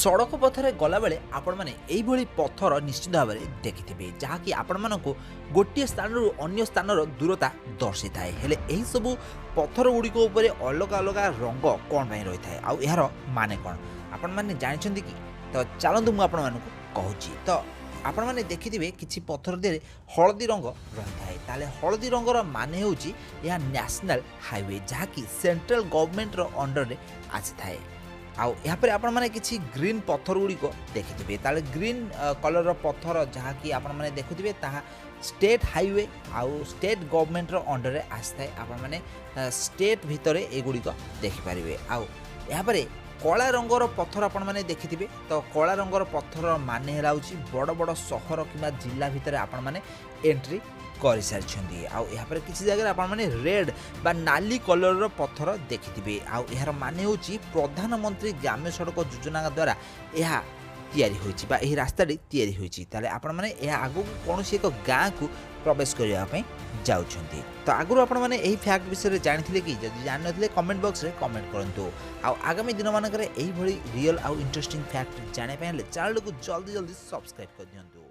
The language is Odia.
ସଡ଼କ ପଥରେ ଗଲାବେଳେ ଆପଣମାନେ ଏଇଭଳି ପଥର ନିଶ୍ଚିତ ଭାବରେ ଦେଖିଥିବେ, ଯାହାକି ଆପଣମାନଙ୍କୁ ଗୋଟିଏ ସ୍ଥାନରୁ ଅନ୍ୟ ସ୍ଥାନର ଦୂରତା ଦର୍ଶାଇଥାଏ। ହେଲେ ଏହିସବୁ ପଥର ଗୁଡ଼ିକ ଉପରେ ଅଲଗା ଅଲଗା ରଙ୍ଗ କ'ଣ ପାଇଁ ରହିଥାଏ ଆଉ ଏହାର ମାନେ କ'ଣ, ଆପଣମାନେ ଜାଣିଛନ୍ତି କି? ତ ଚାଲନ୍ତୁ, ମୁଁ ଆପଣମାନଙ୍କୁ କହୁଛି। ତ ଆପଣମାନେ ଦେଖିଥିବେ କିଛି ପଥର ଦେହରେ ହଳଦୀ ରଙ୍ଗ ରହିଥାଏ। ତାହେଲେ ହଳଦୀ ରଙ୍ଗର ମାନେ ହେଉଛି ଏହା ନ୍ୟାସନାଲ୍ ହାଇୱେ, ଯାହାକି ସେଣ୍ଟ୍ରାଲ ଗଭର୍ଣ୍ଣମେଣ୍ଟର ଅଣ୍ଡରରେ ଆସିଥାଏ। ଆଉ ଏହାପରେ ଆପଣମାନେ କିଛି ଗ୍ରୀନ୍ ପଥର ଗୁଡ଼ିକ ଦେଖିଥିବେ। ତାହେଲେ ଗ୍ରୀନ୍ କଲର୍ର ପଥର ଯାହାକି ଆପଣମାନେ ଦେଖୁଥିବେ, ତାହା ଷ୍ଟେଟ୍ ହାଇୱେ ଆଉ ଷ୍ଟେଟ୍ ଗଭର୍ଣ୍ଣମେଣ୍ଟର ଅଣ୍ଡରରେ ଆସିଥାଏ। ଆପଣମାନେ ଷ୍ଟେଟ୍ ଭିତରେ ଏଗୁଡ଼ିକ ଦେଖିପାରିବେ। ଆଉ ଏହାପରେ କଳା ରଙ୍ଗର ପଥର ଆପଣମାନେ ଦେଖିଥିବେ। ତ କଳା ରଙ୍ଗର ପଥର ମାନେ ହେଲା ହେଉଛି ବଡ଼ ବଡ଼ ସହର କିମ୍ବା ଜିଲ୍ଲା ଭିତରେ ଆପଣମାନେ ଏଣ୍ଟ୍ରି କରିସାରିଛନ୍ତି। ଆଉ ଏହାପରେ କିଛି ଜାଗାରେ ଆପଣମାନେ ରେଡ୍ ବା ନାଲି କଲର୍ର ପଥର ଦେଖିଥିବେ। ଆଉ ଏହାର ମାନେ ହେଉଛି ପ୍ରଧାନମନ୍ତ୍ରୀ ଗ୍ରାମ୍ୟ ସଡ଼କ ଯୋଜନା ଦ୍ୱାରା ଏହା ତିଆରି ହୋଇଛି ବା ଏହି ରାସ୍ତାଟି ତିଆରି ହୋଇଛି। ତାହେଲେ ଆପଣମାନେ ଏହା ଆଗକୁ କୌଣସି ଏକ ଗାଁକୁ ପ୍ରବେଶ କରିବା ପାଇଁ ଯାଉଛନ୍ତି। ତ ଆଗରୁ ଆପଣମାନେ ଏହି ଫ୍ୟାକ୍ଟ ବିଷୟରେ ଜାଣିଥିଲେ କି? ଯଦି ଜାଣିନଥିଲେ, କମେଣ୍ଟ ବକ୍ସରେ କମେଣ୍ଟ କରନ୍ତୁ। ଆଉ ଆଗାମୀ ଦିନମାନଙ୍କରେ ଏହିଭଳି ରିଅଲ୍ ଆଉ ଇଣ୍ଟରେଷ୍ଟିଂ ଫ୍ୟାକ୍ଟ ଜାଣିବା ପାଇଁ ହେଲେ ଚ୍ୟାନେଲକୁ ଜଲ୍ଦି ଜଲ୍ଦି ସବସ୍କ୍ରାଇବ୍ କରିଦିଅନ୍ତୁ।